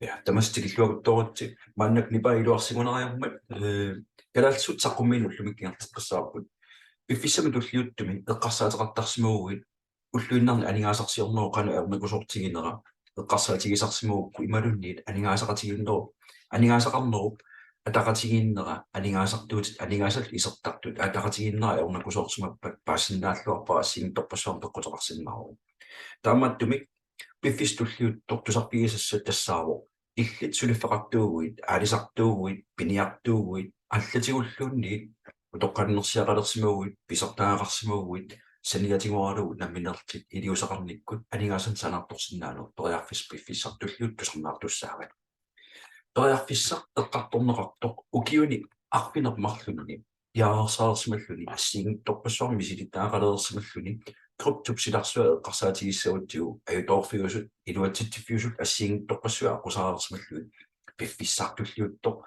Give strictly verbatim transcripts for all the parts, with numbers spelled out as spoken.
Ja, tamassi tikilluakuttooritsi. Maannakkut nipaa iluarsigunariarmat, eh, kalaallisut saqqummiineq ullumikkut ingerlateqqissavarput. Piffissami tulliuttumi eqqarsaateqartarsimaguit ulluinnarni aningaasarsiornerup qanoq ajornakusoortiginera eqqarsaatigisarsimagukku imaluunniit aningaasaqatigiinnerup, aningaasaqarnerup ataqatigiinnera aningaasartuutit, aningaasallu isertartut ataqatigiinnera ajornakusoorsimappat paasisinnaalluarpara assigiinngitsorpassuarnik peqquteqarsinnaavoq. Taamaattumik piffissaq tulliuttoq tusarfigisassat tassaavoq illit suliffeqartuuguit, aalisartuuguit, piniartuuguit, allatigulluunniit utoqqalinersiaqalersimaguit, pisartagaqarsimaguit, saniatigooralugu nammineerlutit iliuuseqarnikkut aningaasanik sanaartorsinnaaneq periarfissaq piffissaq tulliuttoq tusarnaartussaavat. Periarfissaq eqqartorneqartoq ukiuni arfineq-marlunni piareersaareersimalluni assigiinngitsorpassuarnik misilittagaqalereersimalluni kryptop silarsua eqqarsaatigissagutsigu ajutoorfiusut iluatsitsiffiusut assigiinngitsorpassuit aqqusaareersimallugit piffissaq tulliuttoq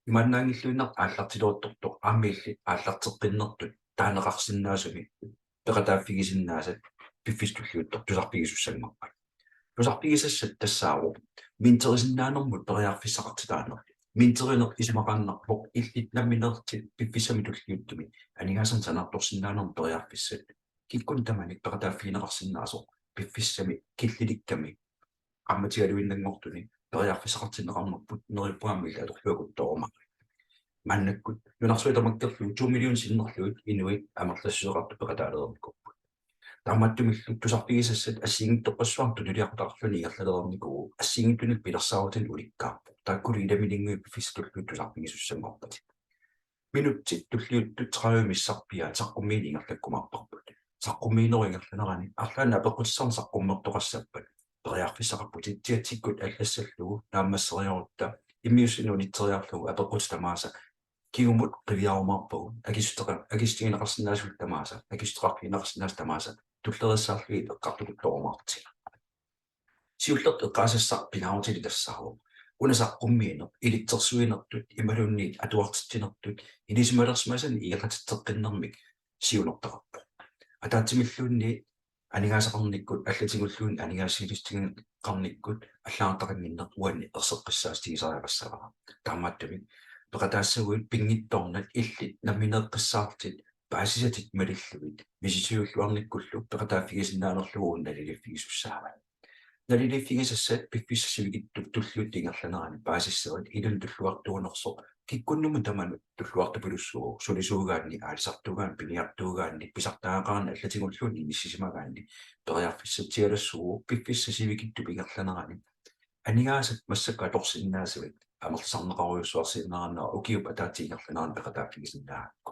imaannaanngilluinnartoq aallartileruttortoq aamma illit aallarteqqinnertut taaneqarsinnaasumik peqataaffigisinnaasat piffissaq tulliuttoq tusarfigisussanngorpat. Tusarfigisassat tassaavoq minterisinnaanermut periarfissaqartitaaneq. Minterineq isumaqaannarpoq illit nammineerlutit piffissami tulliuttumi aningaasanik sanaartorsinnaanermut periarfissat. Kikkunnit tamanit peqataaffigineqarsinnaasoq piffissami killilikkami qaammatialuinnanngortuni periarfissaqartinneqarnerput neriuppunga aamma illit atorluakuttoorumaarit. Maannakkut nunarsuaq tamakkerlugu to million sinnerlugit inuit amerlassuseqartut peqataalereernikuupput. Taamaattumillu tusarfigisassat assigiinngitsorpassuarnik tunuliaqutaqarluni ingerlalereernikuuvoq assigiinngitsunik pilersaarutinik ulikkaarpoq. Taakkulu ilamininngui piffissaq tulliuttoq tusarfigisussanngorpatit. Minutsit tulliuttut tredive missarpiaat saqqummiineq ingerlakkumaarparput. Saqqummiinerup ingerlanerani arlaannik apeqqutissarnik saqqummertoqassappat periarfissaqarputit chatsikkut allassallugu naammasseriarutta immiussineq unitseriarlugu apeqqutit tamaasa kingumut qiviarumaarpagut akissuteqa-, akissutigineqarsinnaasullu tamaasa, akissuteqarfigineqarsinnaasut tamaasa tulleriissaarlugit eqqartukuttoorumaartut. Siulleq eqqaasassaq pingaarutilik tassaavoq una saqqummiineq ilitsersuinertut imaluunniit atuartitsinertut ilisimalersimasanik ingerlatitseqqinnermik siunertaqarpoq. Ataatsimilluunniit aningaasaqarnikkut allatigulluunniit aningaasaliissuteqarnikkut allagartaqannginneq uani erseqqissaatigisariaqassavara. Taamaattumik peqataassaguit pinngitsoornat illit nammineeqqissaarlutit paasisatit malillugit misissuilluarnikkullu peqataaffigisinnaanerlugu naliliiffigisussaavat. Naliliiffigisassat piffissap sivikitsup tulliuttup ingerlanerani paasissavat inunnut tulluartuunersoq kikkunnumut tamanut tulluartupilussuuvoq, sulisuugaanni, aalisartuugaanni, piniartuugaanni, pisartagaqarani allatigulluunniit inissisimagaanni periarfissatsialassuuvoq piffissap sivikitsup ingerlanerani aningaasat massakkut atorsinnaasavit amerlisarneqarujussuarsiinnarnera ukiup ataatsip ingerlanerani peqataaffigisinnaagakku.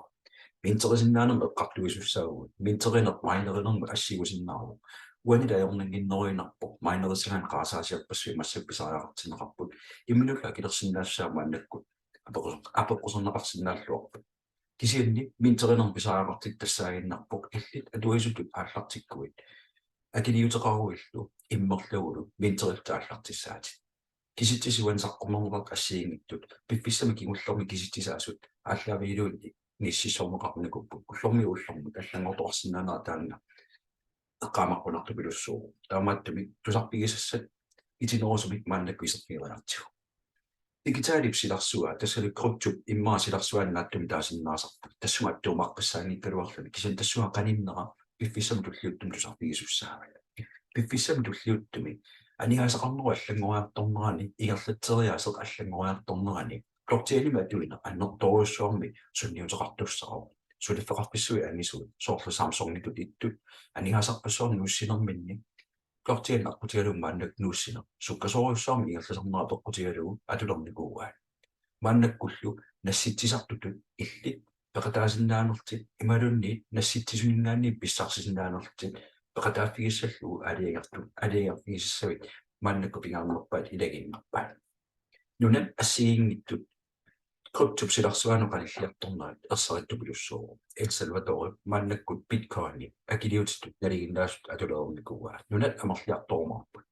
Minterisinnaanermut eqqartuisussaavugut. Minterineq minerinermut assigusinnaavoq. Uanilu ajornannginneruinnarpoq. Minerissagaanni qarasaasiarpassuit massakkut pisariaqartinneqarput. Imminullu akilersinnaassusaa maannakkut apeqqus-, apeqquserneqarsinnaalluarpoq. Kisianni minterinermut pisariaqartitat tassaaginnarpoq illit atuisutut aallartikkuit akiliuteqaruillu immerlugulu minterillutit aallartissaatit. Kisitsisit uani saqqummerneqartut assigiinngitsut piffissami kingullermi kisitsisaasut aallaavigalugu inississorneqarnikuupput, ullormiit ullormut allanngortoqarsinnaanera taanna eqqaamaqqunartupilussuuvoq. Taamaattumik tusarfigisassat itinerusumik maannakkut iserfigeriartigu. Digitalip silarsua, tassalu kryptop immaqa silarsuanik naatsumik taasinnaasarput, tassunga attuumaqqissaanngikkaluarluni, kisianni tassunga qaninnera piffissami tulliuttumi tusarfigisussaavat. Piffissami tulliuttumi aningaasaqarnerup allanngoriartornerani, ingerlatseriaaseq allanngoriartornerani, blockchainimi atuineq annertoorujussuarmik sunniuteqartussaavoq. Suliffeqarfissuit angisuut, soorlu Samsungitut ittut, aningaasarpassuarnik nuussinerminni blockchain aqqutigalugu maannakkut nuussineq sukkasoorujussuarmik ingerlasarnera peqqutigalugu atulernikuuaat. Maannakkullu nassitsisartutut illit peqataasinnaanerlutit imaluunniit nassitsisuninngaanniit pissarsisinnaanerlutit peqataaffigissallugu aalajangertu-, aalajangerfigisassavit maannakkut pingaarnerpaat ilagiinnarpaat. Nunat assigiinngitsut kryptop silarsuanut qanilliartornerat ersarittupilussuuvoq. El Salvadorip maannakkut Bitcoini akiliutitut nalinginnaasutut atulereernikuuaat. Nunat amerliartorumaarput.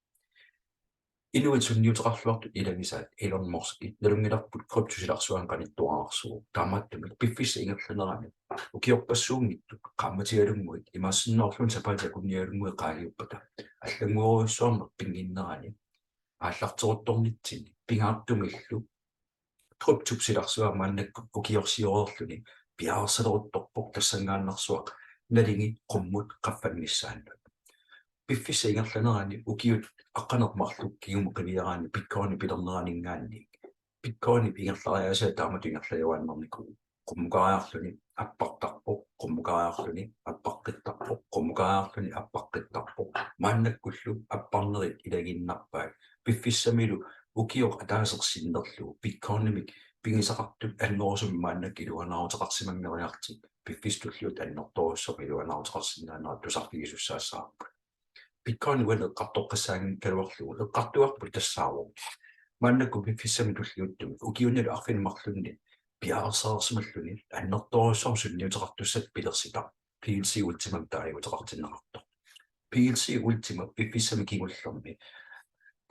Inuit sunniuteqarluartut ilagisaat Elon Musk nalunngilarput kryptop silarsuanut qanittuararsuuvoq. Taamaattumik piffissap ingerlanerani ukiorpassuunngitsut qaammatialunnguit, imaassinnaavoq sapaatit akunnialunnguit qaangiuppata, allannguerujussuarneq pinnginnerani aallarteruttornitsinni pingaartumillu kryptop silarsuaa maannakkut ukiorsioreerluni piareersaleruttorpoq tassanngaannarsuaq nalingi qummut qaffannissaannut. Piffissap ingerlanerani ukiut aqqaneq-marluk kingumut qiviaraanni Bitcoini pilerneraninngaanniit Bitcoinip ingerlariaasia taamatut ingerlajuaannarnikuuvoq. Qummukaariarluni appartarpoq, qummukaariarluni appaqqittarpoq, qummukaariarluni appaqqittarpoq. Maannakkullu apparnerit ilagiinnarpaat. Piffissamilu ukioq ataaseq sinnerlugu Bitcoinimik pigisaqartut annerusumik maannakkut iluanaaruteqarsimanngeriarlutik piffissami tulliuttumi annertoorujussuarmik iluanaaruteqarsinnaanerat tusarfigisussaassavarput. Bitcoin uani eqqartoqqissaanngikkaluarlugu eqqartugarput tassaavoq maannakkut piffissami tulliuttumi ukiunilu arfineq-marlunni piareersareersimalluni annertoorujussuarmik sunniuteqartussatut pilersitaq P L C Ultimamik taaguuteqartinneqartoq. P L C Ultima piffissami kingullermi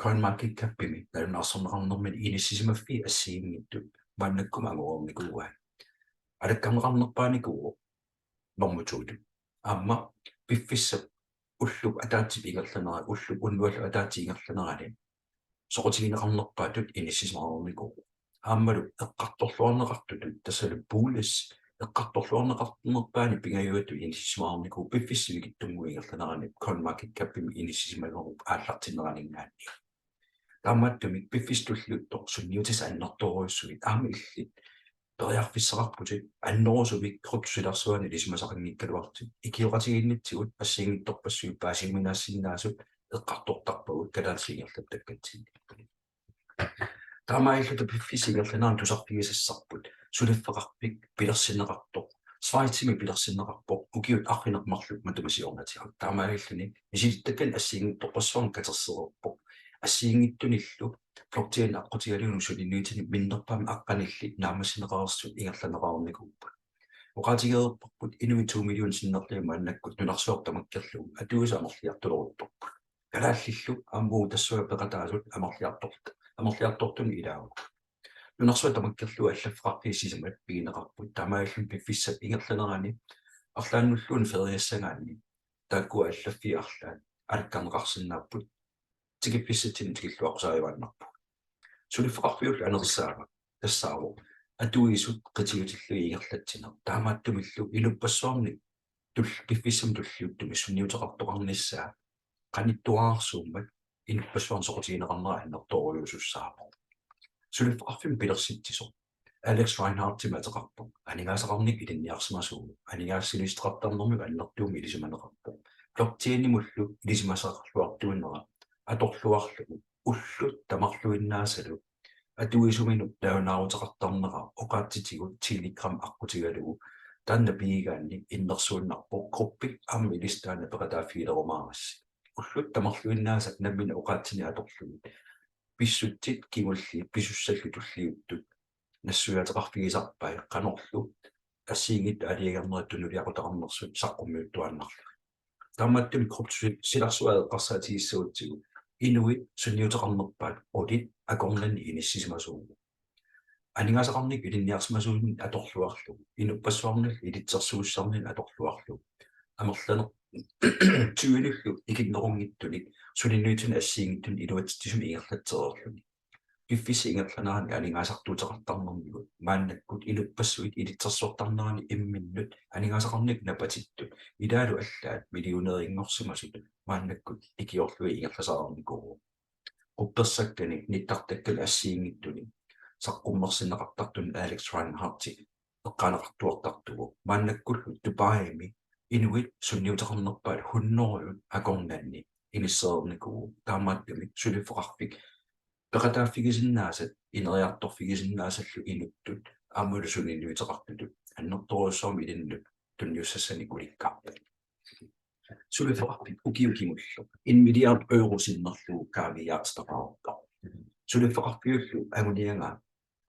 CoinMarketCapimi nalunaarsorneqarnermini inissisimaffiit assigiinngitsut maannakkut angoreernikuuai. Alakkarneqarnerpaanikuuvoq normu to-tut. Aamma piffissap ullup ataatsip ingerlanerani, ullup unnuallu ataatsip ingerlanerani soqutigineqarnerpaatut inissisimareernikuuvoq. Aammalu eqqartorluarneqartutut, tassalu bullish, eqqartorluarneqarnerpaani pingajuattut inissisimareernikuuvoq piffissap sivikitsunnguup ingerlanerani CoinMarketCapimi inissisimanerup aallartinneraninngaanniit. Taamaattumik piffissami tulliuttumi sunniutissat annertoorujussuit aamma illit periarfissaqarputit annerusumik kryptop silarsuani ilisimasaqanngikkaluarlutit ikioqatigiinnitsigut assigiinngitsorpassuit paasiuminaassinnaasut eqqartortarpagut kalaallisut ingerlattakkatsinni. Taamaalilluta piffissap ingerlanerani tusarfigisassarput suliffeqarfik pilersinneqartoq, Schweizimi pilersinneqarpoq, ukiut arfineq-marluk matuma siornatigut. Taamaalilluni misilittakkanik assigiinngitsorpassuarnik katersereerpoq. Assigiinngitsunillu blockchain aqqutigalugu suliniutinik minnerpaamik aqqanillit naammassineqareersut ingerlanneqareernikuupput. Oqaatigereerparput inuit to million sinnerlugit maannakkut nunarsuaq tamakkerlugu atuisut amerliartuleruttorput. Kalaallillu aamma uagut tassunga peqataasut amerliartort-, amerliartortunut ilaavugut. Nunarsuaq tamakkerlugu allaffeqarfiit sisamat pigineqarput, taamaalilluni piffissap ingerlanerani arlaannulluunniit feriassagaanni taakkua allaffiit arlaat alakkarneqarsinnaapput, tikiffissatsinni tikilluaqqusaajuaannarpugut. Suliffeqarfiullu anersaava tassaavoq atuisut qitiutillugit ingerlatsineq. Taamaattumillu inuppassuarnit tul-, piffissami tulliuttumi sunniuteqartoqarnissaa qanittuararsuummat inuppassuarnit soqutigineqarnera annertoorujussuussaavoq. Suliffeqarfimmik pilersitsisoq Alex Reinhardtimik ateqarpoq aningaasaqarnikkut ilinniarsimasuuvoq, aningaasaliissuteqartarnermik annertuumik ilisimaneqarpoq. Blockchainimullu ilisimasaqarluartuinera atorluarlugu ullut tamarluinnaasalu atuisuminut nalunaaruteqartarnera oqaatsitigut Telegram aqqutigalugu taanna pigigaanni innersuunnarpoq gruppit aamma ilissi taanna peqataaffigilerumaarissi. Ullut tamarluinnaasat nammineq oqaatsinik atorlugit pissutsit kingulliit pisussallu tulliuttut nassuiaateqarfigisarpai qanorlu assigiinngitsut aalajangernerit tunuliaqutaqarnersut saqqummiuttuaannarlugit. Taamaattumik kryptop silarsuaq eqqarsaatigissagutsigu inuit sunniuteqarnerpaat qulit akornanni inissisimasuuvoq. Aningaasaqarnikkut ilinniarsimasuunik atorluarlugu, inuppassuarnillu ilitsersuussisarnini atorluarlugu, amerlaneq tyvenillu ikinnerunngitsunik suliniutinut assigiinngitsunik iluatsitsisumik ingerlatsereerluni. Piffissap ingerlanerani aningaasartuuteqartarnermigut maannakkut inuppassuit ilitsersuartarnerani imminnut aningaasaqarnikkut napatittut ilaalu allaat millionærinngorsimasut maannakkut ikiorlugit ingerlasareernikuuvoq. Quppersakkani nittartakkani assigiinngitsuni saqqummersinneqartartuni Alex Reinhardti eqqaaneqartuartartuuvoq. Maannakkullu Dubaimi inuit sunniuteqarnerpaat hunnorujut akornanni inissereernikuuvoq. Taamaattumik suliffeqarfik peqataaffigisinnaasat ineriartorfigisinnaasallu inuttut aammalu suliniuteqartutut annertoorujussuarmik ilinnut tunniussassanik ulikkaarpat. Suliffeqarfik ukioq kingulleq en milliard euro sinnerlugu kaaviiaartitaqarpoq. Suliffeqarfiullu anguniagaa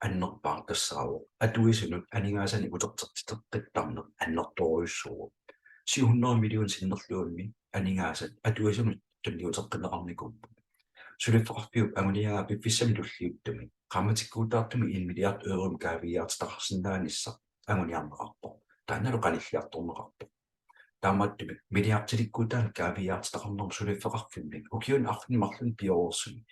annerpaaq tassaavoq atuisunut aningaasanik utertitseqqittarneq annertoorujussuuvoq. Syv hundrede million sinnerlugimmi aningaasat atuisunut tunniuteqqinneqarnikuupput. Suliffeqarfiup anguniagaa piffissami tulliuttumi qaammatikkuutaartumik en milliard euromik kaaviiaartitaqarsinnaanissaq anguniarneqarpoq. Taannalu qanilliartorneqarpoq. Taamaattumik milliardilikkuutaannik kaaviiaartitaqarnermut suliffeqarfimmik ukiuni arfineq-marlunni pioreersuni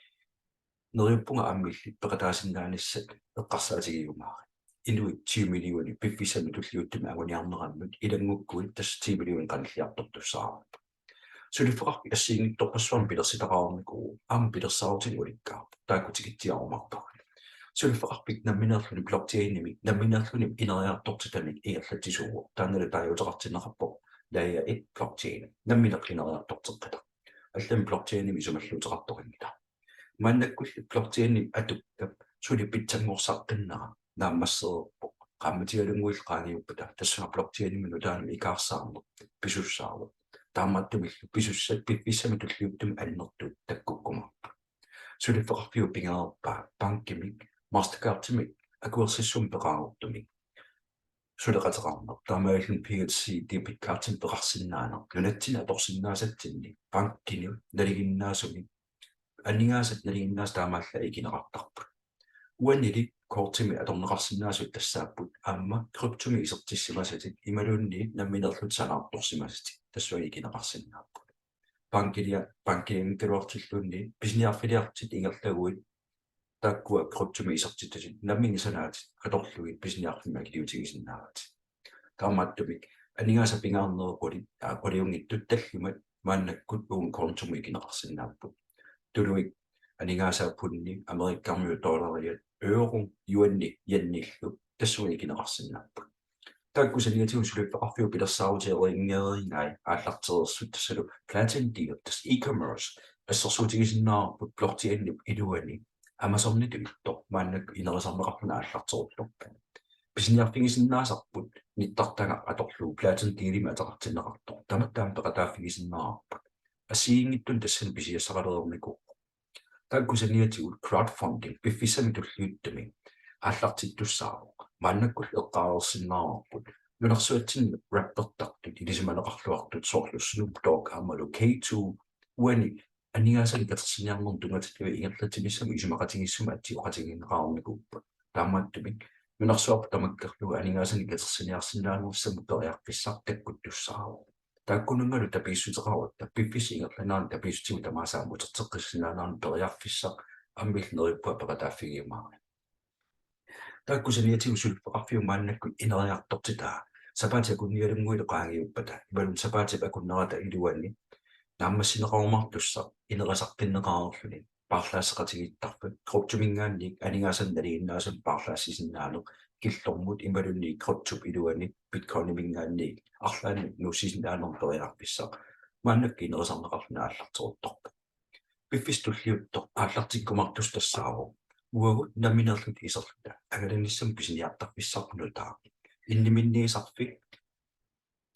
Neriuppunga aamma illit peqataasinnaanissat eqqarsaatigiumaarit. Inuit ti millionit piffissami tulliuttumi anguniarnerannut ilanngukkuit tassa ti millionit qanilliartortussaavarput. Suliffeqarfik assigiinngitsorpassuarnik pilersitaqarnikuuvoq, aamma pilersaarutinik ulikkaarpoq, taakku tikitsiarumaarpagut. Suliffeqarfik nammineerluni blockchainimik, nammineerluni ineriartortitamik ingerlatsisuuvoq, taannalu taaguuteqartinneqarpoq layer et blockchain, nammineq ineriartorteqqitaq. Allamik blockchainimik isumalluuteqartoqanngilaq. Maannakkulli blockchainip atukkap suli pitsanngorsaqqinnera naammassereerpoq. Qaammatialunnguit qaangiuppata tassunga blockchainimut nutaamut ikaarsaarneq pisussaavoq. Taamaattumillu pisussat piffissami tulliuttumi annertuut takkukkumaarput. Suliffeqarfiup pigereerpaa bankimik, Mastercardimik akuersissummik peqareertumik suleqateqarneq, taamaalilluni P L C debit cardimik peqarsinnaaneq, nunatsinni atorsinnaasatsinni bankini nalinginnaasumik, aningaasat nalinginnaasut taamaallaat ikineqartarput. Uanili kortimik atorneqarsinnaasut tassaapput aamma kryptomik isertissimasatit imaluunniit nammineerlutit sanaartorsimasatit tassunga ikineqarsinnaapput. Bankilia-, bankilianngikkaluartilluunniit pisiniarfiliarlutit ingerlaguit taakkua kryptomik isertitatit nammineq sanaatit atorlugit pisiniarfimmik akiliutigisinnaavatit. Taamaattumik aningaasat pingaarnerit qulit, aa, quliunngitsut tallimat maannakkut uunga kontomut ikineqarsinnaapput. Tuluit aningaasaat pundi, Amerikkarmiut dollariat, euro, yuani, yenillu tassunga ikineqarsinnaapput. Taakku saniatigut suliffeqarfiup pilersaaruteqanngerigai aallartereersut tassalu Platin Deal, tassa e-commerce, assersuutigisinnaavarput blockchainip iluani Amazonitut ittoq maannakkut inerisarneqarluni aallarteruttorpat. Pisiniarfigisinnaasarput nittartagaq atorlugu Platin Dealimik ateqartinneqartoq. Tamatta aamma peqataaffigisinnaavarput. Assigiinngitsunik tassani pisiassaqalereernikuuvoq. Taakku saniatigut crowdfunding piffissami tulliuttumi aallartittussaavoq. Maannakkut eqqaareersinnaavarput nunarsuatsinni rappertartut ilisimaneqarluartut soorlu Snoop Dogg aammalu K two uani aningaasanik katersiniarnermut tunngatillugu ingerlatsinissamut isumaqatigiissummik atsioqatigineqarnikuupput. Taamaattumik nunarsuarput tamakkerlugu aningaasanik katersiniarsinnaanissamut periarfissaq takkuttussaavoq. Taakkununngalu tapiissuteqaratta piffissap ingerlanerani tapiissutigut tamaasa aamma uterteqqissinnaanerannut periarfissaq aamma illit neriuppunga peqataaffigiumaarit. Taakku saniatigut suliffeqarfiup maannakkut ineriartortitaa sapaatip akunnialunnguillu qaangiuppata imaluunniit sapaatip akunnerata iluani naammassineqarumaartussaq ineriartortinneqareerluni paarlaasseqatigiittarfik kryptominngaanniit aningaasanik nalinginnaasumik paarlaassisinnaaneq killormut imaluunniit kryptop iluani bitcoiniminngaanniit arlaannik nuussisinnaanermut periarfissaq maannakkut inerisarneqarluni aallarteruttorpoq. Piffissaq tulliuttoq aallartikkumaartussaq tassaavoq uagut nammineerluta iserluta angalanissamut pisiniartarfissarput nutaaq. Inniminniisarfik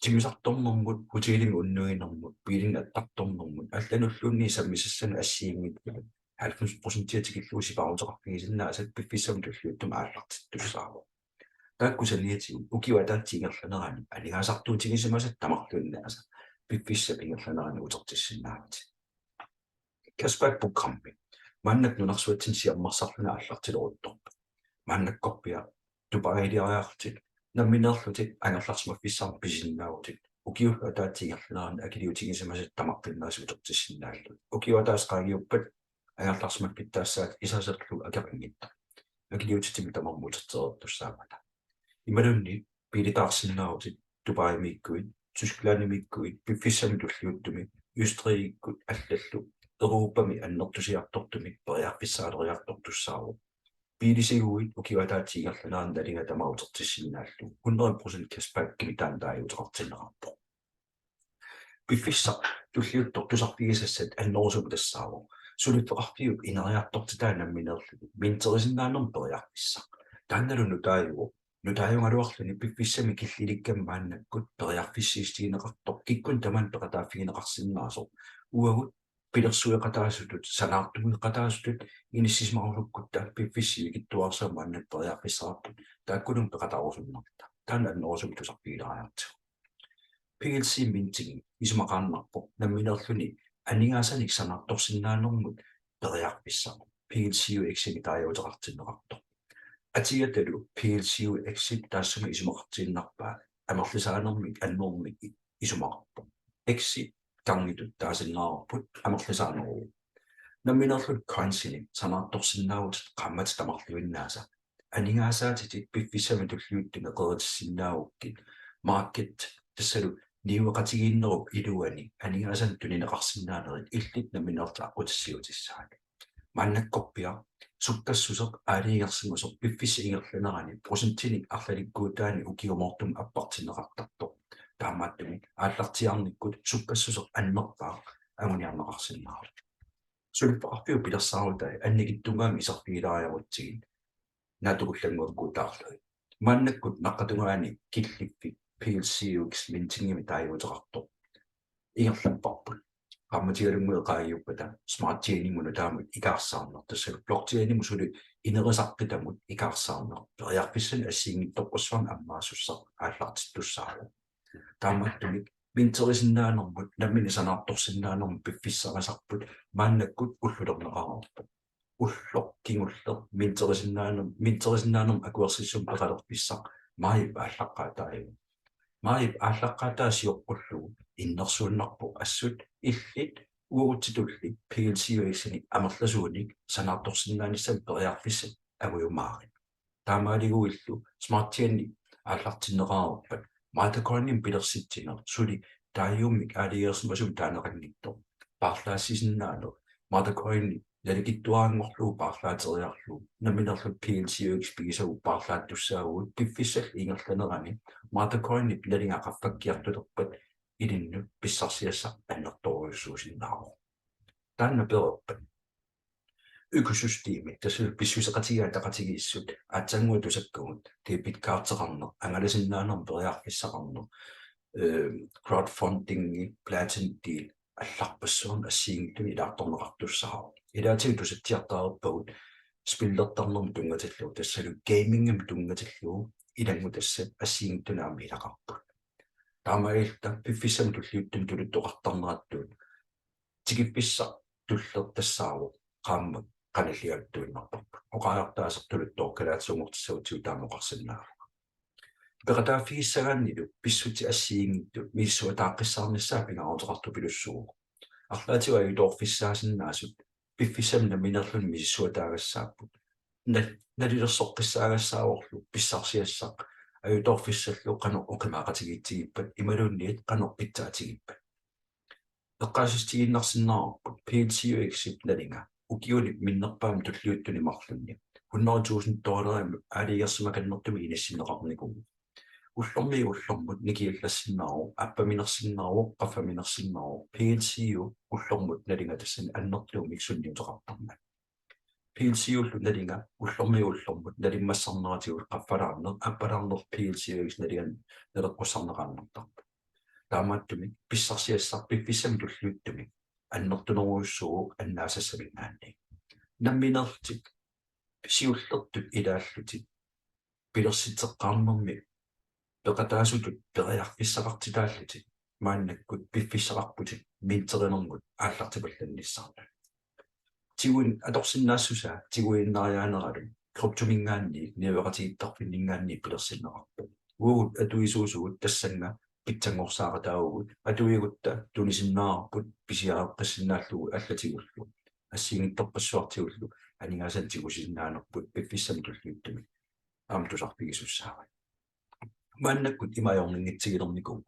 timmisartornermut, hotelimi unnuinermut, biilinut attartornermut allanulluunniit sammisassanut assigiinngitsut halvfems procentia tikillugu sipaaruteqarfigisinnaasat piffissami tulliuttumi aallartittussaavoq. Taakku saniatigut ukiup ataatsip ingerlanerani aningaasartuutigisimasat tamarluinnaasa piffissap ingerlanerani utertissinnaavatit. Cashback programmi maannakkut nunarsuatsinni siammarsarluni aallartileruttorpoq. Maannakkorpiaq Dubailiariarlutit nammineerlutit angerlarsimaffissamik pisisinnaavutit ukiullu ataatsip ingerlanerani akiliutigisimasat tamarluinnaasa utertissinnaallugit. Ukiup ataaseq qaangiuppat angerlarsimaffittaassaat isaserlu akeqanngitsoq. Akiliutitimmi tamarmik utertereertussaammata. Imaluunniit biilitaarsinnaavutit Dubaimiikkuit, Tysklandimiikkuit, piffissami tulliuttumi Østrigikkut allallu Europami annertusiartortumik periarfissaaleriartortussaavoq. Biilisiguit ukiup ataatsip ingerlanerani nalinga tamaat utertissinnaallugu hundrede procent cashbackimik taanna taaguuteqartinneqarpoq. Piffissaq tulliuttoq tusarfigisassat annerusumik tassaavoq suliffeqarfiup ineriartortitaa nammineerlugu minterisinnaanermut periarfissaq. Taannalu nutaajuvoq. Nutaajugaluarluni piffissami killilikkami maannakkut periarfissiissutigineqartoq kikkunnit tamanit peqataaffigineqarsinnaasoq. Uagut pilersueqataasutut, sanaartueqataasutut inissisimarusukkutta piffissap sivikitsuararsuarmut maannakkut periarfissaqarpugut taakkununnga peqataarusunnerluta. Taanna annerusumik tusarfigilaariartigu. P L C minting isumaqaannarpoq nammineerluni aningaasanik sanaartorsinnaanermut periarfissaq P L C U X-imik taaguuteqartinneqartoq. Atiatalu P L C U X-ip taassuma isumaqartiinnarpaa amerlisaanermik annermik i-, isumaqarpoq. X-i gangitut taasinnaavarput amerlisaaneruvoq. Nammineerlutit coinsinik sanaartorsinnaavutit qaammatit tamarluinnaasa. Aningaasaatitit piffissami tulliuttumi qeritissinnaagukkit market tassalu niueqatigiinnerup iluani aningaasanik tunineqarsinnaanerit illit nammineerlutit aqqutissiuutissavat. Maannakkorpiaq sukkassuseq aalajangersimasoq piffissap ingerlanerani procentinik arlalikkuutaani ukiumoortumik appartinneqartartoq. Taamaattumik aallartiaarnikkut sukkassuseq annerpaaq anguniarneqarsinnaavoq. Suliffeqarfiup pilersaarutai annikitsunnguamik iserfigilaariarutsigit naatsukullannguakkuutaarlugit. Maannakkut naqqatungaani killiffik P L C U X mintingimik taaguuteqartoq ingerlapparput. Qaammatialunnguit qaangiuppata Smart Chainimut nutaamut ikaarsaarneq, tassalu blockchainimut suli inerisaqqitamut ikaarsaarneq periarfissanik assigiinngitsorpassuarnik ammaasussaq aallartittussaavoq. Taamaattumik minterisinnaanermut nammineq sanaartorsinnaanermut piffissarisarput maannakkut ullulerneqareerpoq. Ulloq kingulleq minterisinnaanerm-, minterisinnaanermut akuersissummik peqalerfissaq maajip aallaqqaataajuvoq. Maajip aallaqqaataa sioqqullugu innersuunnarpoq assut illit uagutsitulli P L C U X-inik amerlasuunik sanaartorsinnaanissamut periarfissat angujumaarit. Taamaaliguillu Smart Chaini aallartinneqareerpat Mothercoinimik pilersitsineq suli taaguummik aalajangersimasumik taaneqanngitsoq paarlaassisinnaaneq, Mothercoini nalikitsuaranngorlugu paarlaateriarlugu nammineerlutit P L C U X pigisagut paarlaattussaavugut piffissallu ingerlanerani Mothercoinip nalinga qaffakkiartulerpat ilinnut pissarsiassaq annertoorujussuusinnaavoq. Taanna pereerpat økosystemi, tassalu pissuseqatigiit ataqatigiissut aatsaannguaq tusakkagut, debit cardeqarneq, angalasinnaanermut periarfissaqarneq, eh, crowdfundingi, Platin Deal, allarpassuarnik assigiinngitsunik ilaartorneqartussaavoq. Ilaatigut tusatsiartareerpagut spillertarnermut tunngatillugu, tassalu gamingimut tunngatillugu ilanngutassat assigiinngitsunik aamma ilaqarput. Taamaalilluta piffissami tulliuttumi tuluttoqartarnerattut tikiffissaq tulleq tassaavoq qaammat qanilliartuinnarparput. Oqariartaaseq tuluttoq kalaallisuunngortissagutsigu taama oqarsinnaavunga. Peqataaffigissagaannilu pissutsit assigiinngitsut misissuataaqqissaarnissaat pingaaruteqartupilussuuvoq. Arlaatigut ajutoorfissaasinnaasoq piffissami nammineerluni misissuataagassaapput. Na-, nalilersoqqissaagassaavorlu pissarsiassaq ajutoorfissallu qanoq oqimaaqatigiitsigippat imaluunniit qanoq pitsaatigippata. Eqqaasitsissutigiinnarsinnaavarput P L C U X-ip nalinga ukiuni minnerpaamik tulliuttuni marlunni hundrede tusind dollarimut aalajangersimakannertumik inissinneqarnikuuvoq. Ullormiit ullormut nikiallassinnaavoq, appaminersinnaavoq, qaffaminersinnaavoq, P L C U ullormut nalinga tassani annertuumik sunniuteqartarmat. P L C U-llu nalinga ullormiit ullormut nalimmassarneratigut qaffalaarneq, appalaarneq P L C U X nalinga naleqqussarneqaannartarpoq. Taamaattumik pissarsiassaq piffissami tulliuttumi annertunerujussuuvoq annaasassaminngaanniit. Nammineerlutit siullertut ilaallutit pilersitseqqaarnermi peqataasutut periarfissaqartitaallutit maannakkut piffissaqarputit minterinermut aallartipallannissannut. Tiguin-, atorsinnaassusaa tiguinnariaaneralu kryptominngaanniit niueqatigiittarfinninngaanniit pilersinneqarpoq. Uagut atuisuusugut tassannga pitsanngorsaaqataavugut, atuigutta tunisinnaarput pisiareqqissinnaallugu allatigullu assigiinngitsorpassuartigullu aningaasanik tigusinnaanerput piffissami tulliuttumi aamma tusarfigisussaavat. Maannakkut ima ajornanngitsigilernikuuvoq.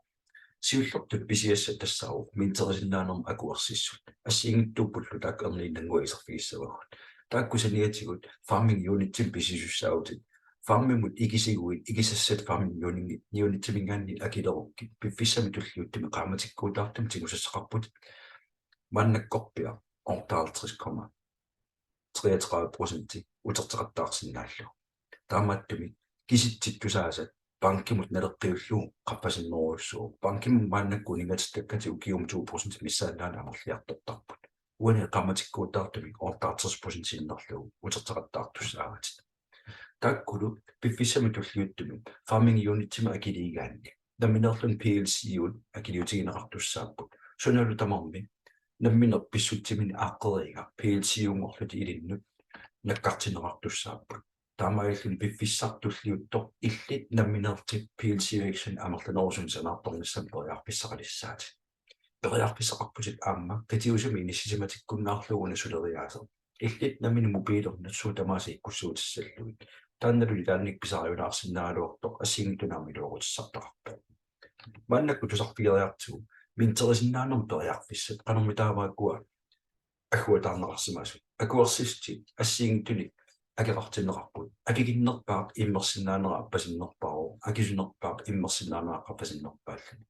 Siullertut pisiassat tassaavoq minterisinnaanermut akuersissut. Assigiinngitsuuppullu taakku erniinnannguaq iserfigissavagut. Taakku saniatigut farming unitsimik pisisussaavutit. Farmimut ikisiguit ikisassat farming unit-, unitsiminngaanniit akilerukkit piffissami tulliuttumi qaammatikkuutaartumik tigusassaqarputit. Maannakkorpiaq otteoghalvtreds komma treogtredive procenti uterteqattaarsinnaallugu. Taamaattumik kisitsit tusaasat bankimut naleqqiullugu qaffasinnerujussuuvoq. Bankimut maannakkut uninngatittakkati ukiumut to procent missaannaani amerliartortarput. Uani qaammatikkuutaartumik otteoghalvtreds procent sinnerlugu uterteqattaartussaavatit. Taakkulu piffissami tulliuttumi farming unitsimik akiliigaanni nammineerluni P L C U-t akiliutigineqartussaapput. Sunalu tamarmi nammineq pissutsiminik aaqqeriiga P L C U-nngorlutik ilinnut nakkartinneqartussaapput. Taamaalilluni piffissaq tulliuttoq illit nammineerlutit P L C U X-inik amerlanerusunik sanaartornissamut periarfissaqalissaatit. periarfissaqarputit aamma qitiusumik inissisimatikkunnaarlugu una suleriaaseq. Illit nammineq mobiilernut suut tamaasa ikkussuutissallugit. Taannalu ilaannik pisariunaarsinnaagaluartoq assigiinngitsunik aamma iluaqutissartaqarpoq. Maannakkut tusarfigeriartigu minterisinnaanermut periarfissat qanormitaava ukua agguataarneqarsimasut. Akuersissutit assigiinngitsunik akeqartinneqarput. Akikinnerpaaq immersinnaanera appasinnerpaavoq, akisunerpaaq immersinnaanera qaffasinnerpaalluni.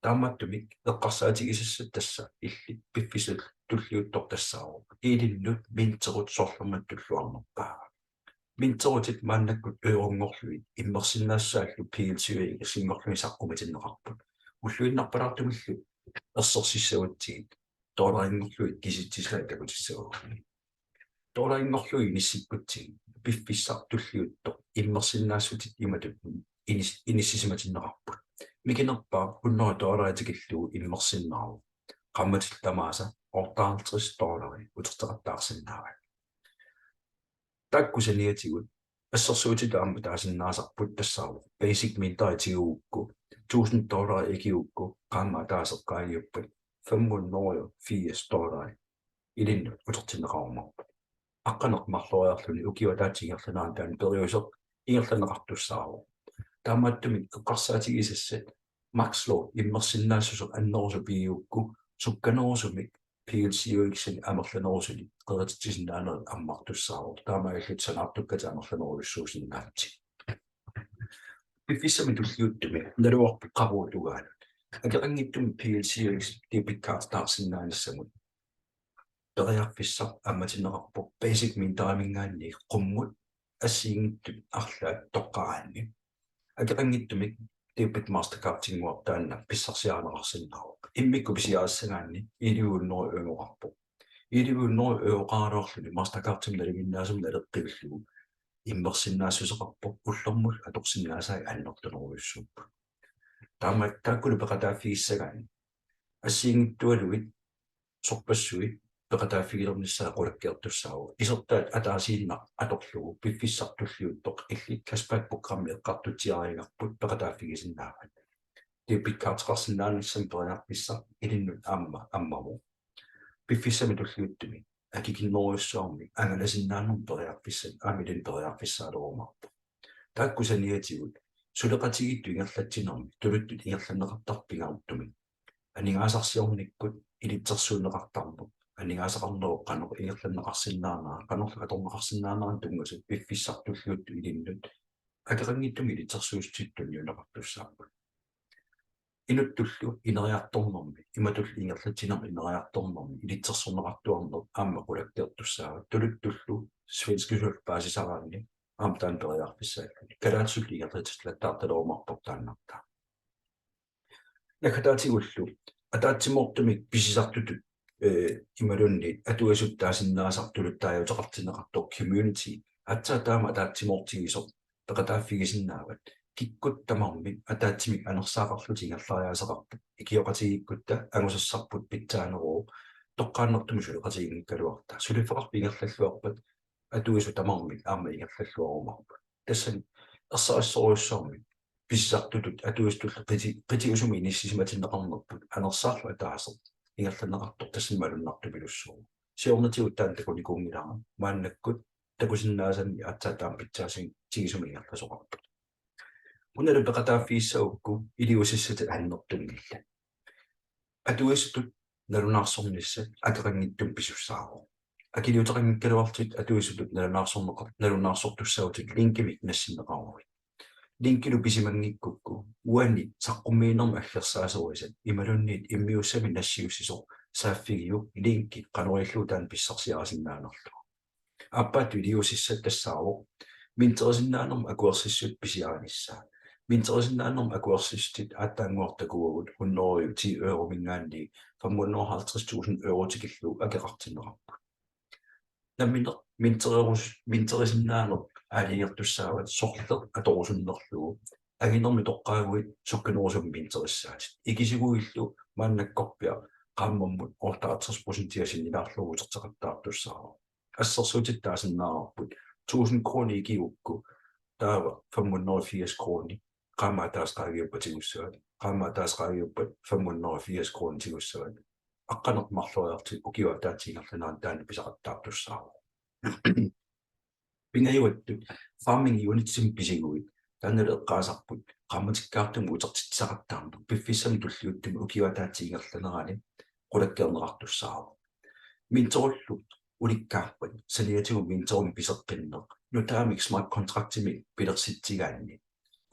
Taamaattumik eqqarsaatigisassat tassa illit piffissaq tulliuttoq tassaavoq ilinnut minterut sorlermut tulluarnerpaava. Minterutit maannakkut euronngorlugit immersinnaassusillu P L C U-inngorlugit saqqumitinneqarput. Ulluinnarpalaartumillu ersersissagutsigit dollarinngorlugit kisitsisaat takutissavagut. Dollarinngorlugit inissikkutsigit piffissaq tulliuttoq immersinnaassutit imatut inis-, inissisimatinneqarput. Mikinerpaaq hundrede dollarit tikillugu immersinnaavoq. Qaammatit tamaasa otteoghalvtreds dollarit uterteqattaarsinnaavat. Taakku saniatigut assersuutitut aamma taasinnaasarput tassaavoq basic minteri tigugukku, tusind dollarit ikigukku qaammat ataaseq qaangiuppat fem hundrede og firs dollarit ilinnut utertinneqarumaarpoq. Aqqaneq-marloriarluni ukioq ataatsip ingerlanerani taanna periuseq ingerlanneqartussaavoq. Taamaattumik eqqarsaatigisassat Max Load immersinnaassuseq annerusoq pigigukku sukkanerusumik P L C U X-inik amerlanerusunik qerititsisinnaanerit ammartussaavoq. Taamaalillutit sanaartukkatit amerlanerujussuusinnaapput. Piffissami tulliuttumi naluarput qaqugu tungaanut akeqanngitsumik P L C U X debit carditaarsinnaanissamut periarfissaq ammatinneqarpoq basic minterimiingaanniit qummut assigiinngitsut arlaat toqqaraanni. Akeqanngitsumik debit Mastercardinnguaq taanna pissarsiarineqarsinnaavoq. Immikkut pisiarissagaanni elleve hundrede euroqarpoq. Elleve hundrede euroqaraluarluni Mastercardimik nalinginnaasumik naleqqiullugu immersinnaassuseqarpoq ullormut atorsinnaasai annertunerujussuupput. Taama taakkulu peqataaffigissagaanni assigiinngitsualuit sorpassuit peqataaffigilernissaat qulakkeertussaavoq. Isertaat ataasiinnaq atorlugu piffissaq tulliuttoq illit cashback programmi eqqartutsiariagarput peqataaffigisinnaavat. Debit cardeqarsinnaanissamut periarfissaq ilinnut aamma ammavoq. Piffissami tulliuttumi akikinnerujussuarmik angalasinnaanermut periarfissat aamma ilinnut periarfissaalerumaarpoq. Taakku saniatigut suleqatigiittut ingerlatsinermi tuluttut ingerlanneqartarpoq pingaartumik. Aningaasarsiornikkut ilitsersuunneqartarneq, aningaasaqarnerup qanoq ingerlanneqarsinnaanera, qanorlu atorneqarsinnaanerannut tunngasut piffissaq tulliuttoq ilinnut akeqanngitsumik ilitsersuussutitut tunniunneqartussaapput. Inuttullu ineriartornermi, imatullu ingerlatsinermi ineriartornermi ilitsersorneqartuarneq aamma qulakkeertussaavat, tuluttullu svenskisullu paasisaraanni aamma taanna periarfissaalluni. Kalaallisullu ingerlatsillattaartarumaarpoq taannartaa. Naggataatigullu ataatsimoortumik pisisartutut, eh, imaluunniit atuisutut taasinnaasaq tuluttut taaguuteqartinneqartoq community aatsaat taama ataatsimoortigisoq peqataaffigisinnaavat. Kikkut tamarmik ataatsimik anersaaqarlutik ingerlariaaseqarput. Ikioqatigiikkutta angusassarput pitsaaneruvoq toqqaannartumik suleqatiginngikkaluarluta. Suliffeqarfik ingerlalluarpat atuisut tamarmik aamma ingerlalluarumaarput. Tassani ersarissorujussuarmik pisisartutut atuisutullu qiti-, qitiusumik inissisimatinneqarnerput anersaarlu ataaseq ingerlanneqartoq tassani malunnartupilussuuvoq. Siornatigut taanna takunikuunngilara, maannakkut takusinnaasanni aatsaat taama pitsaasut tigisumik ingerlasoqarput. Unalu peqataaffigissagukku iliuusissatit annertunngillat. Atuisutut nalunaarsornissat akeqanngitsumik pisussaavoq. Akiliuteqanngikkaluarlutit atuisutut nalunaarsorneqar-, nalunaarsortussaavutit linkimik nassinneqaruit. Linkilu pisimanngikkukku uani saqqummiinermi aggersaasorisat imaluunniit immiussamik nassiussisoq saaffigiuk linki qanoq ilillugu taanna pissarsiarisinnaanerlugu. Aappaattut iliuusissat tassaavoq minterisinnaanermut akuersissutit pisiarinissaat. Minterisinnaanermut akuersissutit aatsaannguaq takuagut hundrede og ti euromiingaanniit fem hundrede og halvtreds tusind euro tikillugu akeqartinneqarput. Nammineq mintererus-, minterisinnaaneq aalajangertussaavat sorleq atorusunnerlugu. Anginermi toqqaaguit sukkanerusumik minterissaatit. Ikisiguillu maannakkorpiaq qaammammut otteoghalvtreds procent sinnilaarlugu uterteqattaartussaavoq. Assersuutitut taasinnaavarput tusind kroner ikigukku, taava fem hundrede og firs kroner qaammat ataaseq qaangiuppat tigussavat. qaammat ataaseq qaangiuppat femhundrede og firs kroner tigussavat. Aqqaneq-marloriarlutit ukiup ataatsip ingerlanerani taanna pisaqattaartussaavoq. Pingajuattut farming unitsimik pisiguit, taannalu eqqaasarput qaammatikkaartumik utertitsisaqattaarneq piffissami tulliuttumi ukiup ataatsip ingerlanerani qulakkeerneqartussaavoq. Minterillu ulikkaarpat saniatigut minterimik piseqqinneq nutaamik smart contractimik pilersitsigaanni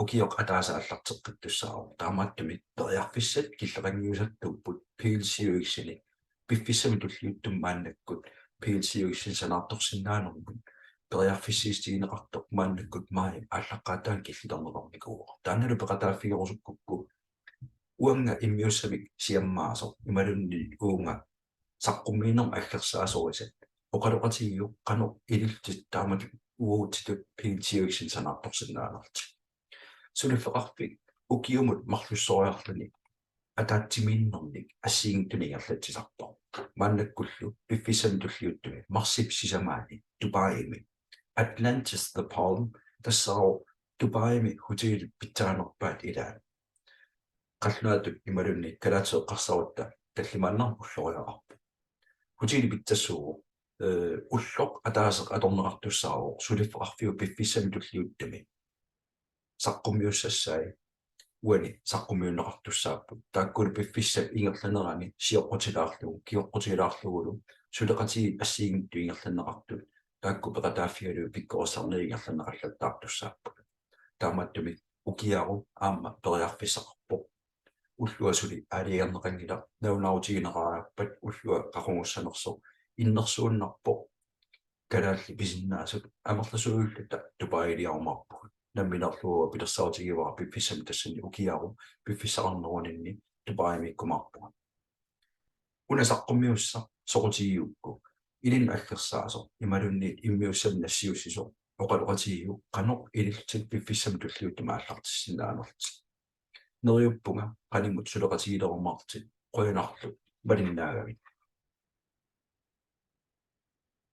ukioq ataaseq aallarteqqittussaavoq. Taamaattumik periarfissat killeqanngiusartuupput PLCUX-inik piffissami tulliuttumi maannakkut PLCUX-inik sanaartorsinnaanermut periarfissiissutigineqartoq maannakkut maajip aallaqqaataani killilerneqarnikuuvoq. Taannalu peqataaffigerusukkukku uanga immiussamik siammaasoq imaluunniit uunga saqqummiinermut aggersaasorisat oqaloqatigiuk qanoq ilillutit taamatut uagutsitut PLCUX-inik sanaartorsinnaanerlutit. Suliffeqarfik ukiumut marlussoriarluni ataatsimiinnermik assigiinngitsunik ingerlatsisarpoq. Maannakkullu piffissami tulliuttumi marsip sisamaani Dubaimi Atlantis The Palm, tassaavoq Dubaimi hotelip pitsaanerpaat ilaat, qallunaatut imaluunniit kalaallisut eqqarsarutta tallimaannarmik ulloriaqarpoq. Hoteli pitsassuuvoq, eh, ulloq ataaseq atorneqartussaavoq suliffeqarfiup piffissami tulliuttumi saqqummiussassai uani saqqummiunneqartussaapput. Taakkulu piffissap ingerlanerani sioqqutilaarlugu, kioqqutilaarlugulu suleqatigiit assigiinngitsut ingerlanneqartut taakku peqataaffigalugit pikkorissarniat ingerlanneqallattaartussaapput. Taamaattumik ukiaru aamma periarfissaqarpoq. Ullua suli aalajangerneqanngilaq, nalunaarutigineqariarpat ullua qaqugussanersoq innersuunnarpoq. Kalaallit pisinnaasut amerlasuulluta Dubailiarumaarpugut. Nammineerlunga pilersaarutigaara piffissami tassani ukiaru piffissaqarneruninni Dubaimiikkumaarpugut. Una saqqummiussaq soqutigigukku ilinnut aggersaasoq imaluunniit immiussamik nassiussisoq oqaloqatigiuk qanoq ilillutit piffissami tulliuttumi aallartissinnaanerlutit. Neriuppunga qanimut suleqatigilerumaarlutit, qujanarlu malinnaagavit.